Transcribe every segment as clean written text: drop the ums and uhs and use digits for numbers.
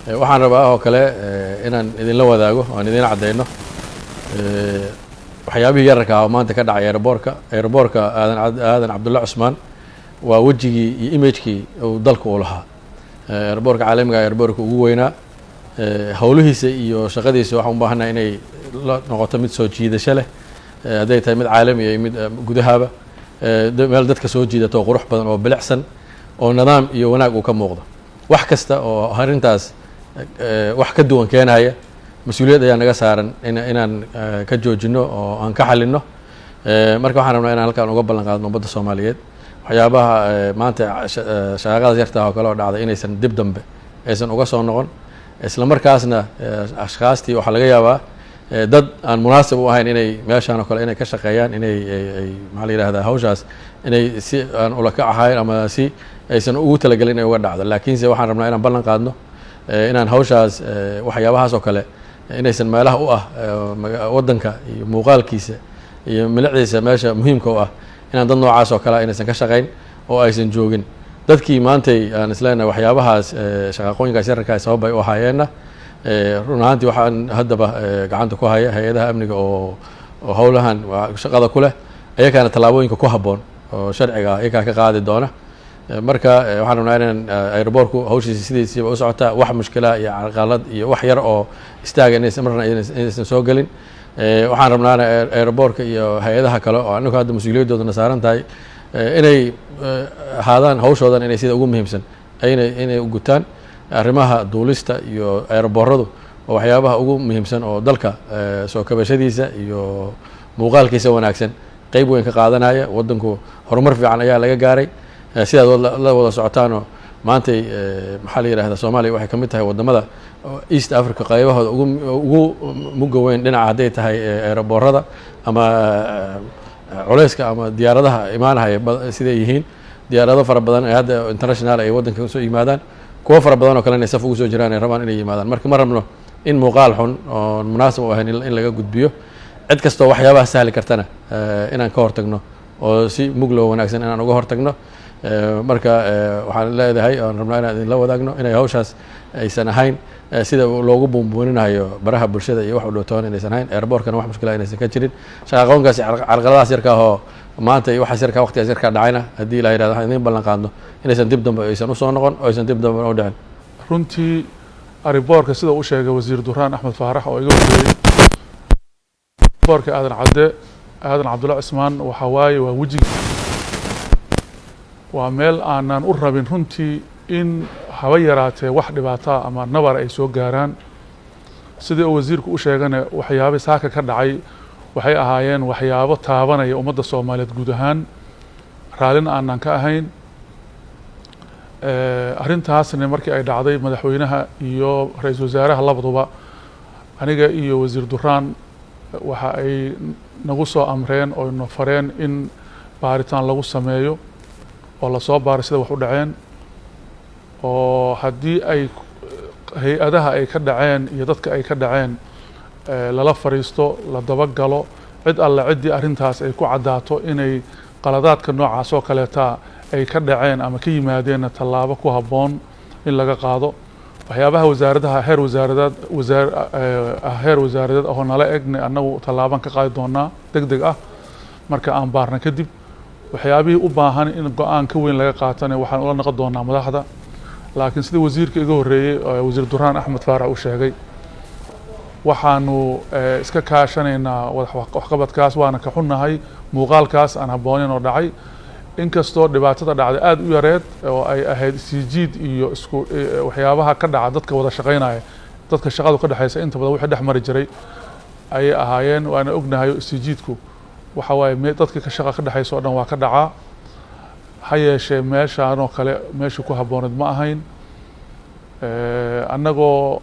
Waxaan rabaa oo kale inaan idinla wadaago o aan idin caddayno waxyaabihii yararka ah oo maanta ka dhacay airboorka. Airboorka Aadan Cabdulla Cusmaan waa wejigii iyo imagekii uu dalka u lahaa. Airboorka caalamiga, airboorka ugu weynaa, howlihiisa iyo shaqadiisa waxaan u baahannahay inay la noqoto mid soo jiidasho leh, hadday tahay mid caalamiya iyo mid gudahaba, meel dadka soo jiidato oo qurux badan oo bilicsan oo nidaam iyo wanaag uu ka muuqdo. Wax kasta oo arrintaas wax ka duwan keenaya, mas-uuliyad ayaa naga saaran inaan ka joojino oo aan ka xalino. Marka waxaan rabnaa inaan halkaan uga ballan qaadno ummadda Soomaaliyeed waxyaabaha maanta shaqaaqadaas yartaa oo kale oo dhacday inaysan dib dambe aysan uga soo noqon. Isla markaasna ashkhaastii waxaa laga yaabaa dad aan munaasib u ahayn inay meeshaan oo kale inay ka shaqeeyaan, inay ay maxaa la yidhahdaa, hawshaas inay si aan ula kac ahayn ama si aysan ugu talagelin inay uga dhacdo. Laakiinse waxaan rabnaa inaan ballan qaadno inaan hawshaas, waxyaabahaas oo kale, inaysan meelaha u ah waddanka iyo muuqaalkiisa iyo milicdiisa meesha muhiimka u ah, inaan dad noocaas oo kale inaysan ka shaqayn oo aysan joogin. Dadkii maantay aan isleenahay waxyaabahaas, shaqaaqooyinkaas yararkaa sabab ay u ahaayeenna, run ahaantii waxaan haddaba gacanta ku haya hay-adaha amniga oo howlahan shaqada ku leh, ayakaana tallaabooyinka ku habboon oo sharciga ah iyakaa ka qaadi doona. Marka waxaan rabnaa inaan airboorku hawshiisa sidiisiiba u socotaa, wax mushkila iyo carqalad iyo wax yar oo istaaga inaysan marna inaysan soo gelin. Waxaan rabnaana airboorka iyo hay-adaha kale oo anagu hadda mas-uuliyadoodana saaran tahay inay ahaadaan hawshoodan inay sida ugu muhiimsan inay gutaan. Arrimaha duulista iyo airbooradu oo waxyaabaha ugu muhiimsan oo dalka soo kabashadiisa iyo muuqaalkiisa wanaagsan qeyb weyn ka qaadanaya. Waddanku horumar fiican ayaa laga gaaray, sidaad la wada socotaanoo maantay, maxaa la yidhahda, Soomaaliya waxay ka mid tahay waddamada East Africa qaybahooda ugu mugga weyn dhinaca hadday tahay airboorada ama culeyska ama diyaaradaha imaanahaya siday yihiin. Diyaarado fara badan ee hadda international ay waddanka usoo yimaadaan, kuwo fara badan oo kale inay saf ugu soo jiraan ay rabaan inay yimaadaan. Marka ma rabno in muuqaal xun oon munaasib u ahayn in laga gudbiyo. Cid kastoo waxyaabaha sahli kartana inaan ka hortagno oo si muglo wanaagsan inaan uga hortagno. Marka waxaan leedahay oan rabnaa inaan idinla wadaagno inay hawshaas aysan ahayn sida loogu buunbuuninayo baraha bulshada iyo wax u dhowtoon inaysan ahayn. Airboorkana wax mushkila inaysan ka jirin. Shaqaaqoonkaas, carqaladahaas yarka ahoo maanta iyo waxaas yarkaa waqtigaas yarkaa dhacayna, haddii Ilah yirahdo, waxaan idin ballan qaadno inaysan dib dambe aysan usoo noqon oo aysan dib dambe u dhicin. Runtii airboorka, sida uu sheegay Wasiir Duraan Axmed Faarax oo iga horreeyey, boorka Aadan Cadde, Aadan Cabdulla Cismaan, waxaa waaye waa wejigi, waa meel aanan u rabin runtii in haba yaraatee wax dhibaataa ama nabar ay soo gaaraan. Sidii uu wasiirku u sheegana, waxyaabo saaka ka dhacay waxay ahaayeen waxyaabo taabanaya ummadda Soomaaliyeed guud ahaan, raallina aanan ka ahayn. Arrintaasna markii ay dhacday, madaxweynaha iyo ra-iisul wasaaraha labaduba aniga iyo Wasiir Duraan waxa ay nagu soo amreen oo na fareen in baaritaan lagu sameeyo oo lasoo baaro sida wax u dhaceen, oo haddii ay hay-adaha ay ka dhaceen iyo dadka ay ka dhaceen lala fariisto, la dabagalo. Cid alle ciddii arrintaas ay ku caddaato inay qaladaadka noocaas oo kaleeta ay ka dhaceen ama ka yimaadeenna, tallaabo ku habboon in laga qaado. Waxyaabaha wasaaradaha heer wasaaradeed, wasaar heer wasaaradeed ahoo nala egne, annagu tallaabaan ka qaadi doonaa deg deg ah marka aan baarna kadib. Waxyaabihii u baahan in go-aan ka weyn laga qaatana, waxaan ula noqon doonaa madaxda. Laakiin sida wasiirka iga horreeyey, Wasiir Duraan Axmed Faarax, uu sheegay, waxaanu iska kaashanaynaa waxqabadkaas, waana ka xunnahay muuqaalkaas aan habbooneyn oo dhacay. Inkastoo dhibaatada dhacday aada u yareed oo ay ahayd sijiid iyo isku waxyaabaha ka dhaca dadka wada shaqaynaya, dadka shaqadu ka dhexaysa, inta badan wixii dhex mari jiray ayay ahaayeen. Waana ognahay sijiidku waxa waaye dadka ka shaqa ka dhexaysa oo dhan waa ka dhacaa. Ha yeeshee meeshaan oo kale meeshii ku habbooneed ma ahayn. Annagoo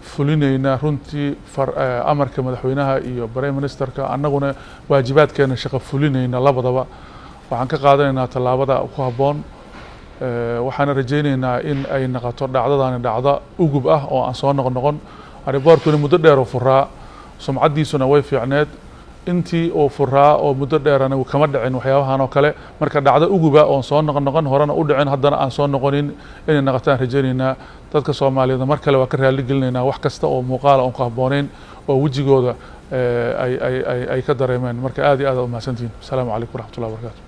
fulinayna runtii amarka madaxweynaha iyo prime ministerka, annaguna waajibaadkeena shaqo fulinayna labadaba, waxaan ka qaadanaynaa tallaabada ku habboon. Waxaana rajaynaynaa in ay noqoto dhacdadani dhacda ugub ah oo aan soo noqon noqon. Airboortkuna muddo dheer oo furaa, sumcaddiisuna way fiicneed. Intii uu furaa oo muddo dheer anigu kama dhicin waxyaabahan oo kale. Marka dhacdo uguba oon soo noqon noqon, horena u dhicin, haddana aan soo noqonin inay noqotaan rajaynaynaa. Dadka Soomaaliyeed mar kale waa ka raali gelinaynaa wax kasta oo muuqaala oon ku habbooneyn oo wejigooda ay ka dareemeen. Marka aad iyo aad aad umahadsantihiin. Asalaamu calaykum waraxmatullahi wabarakatu.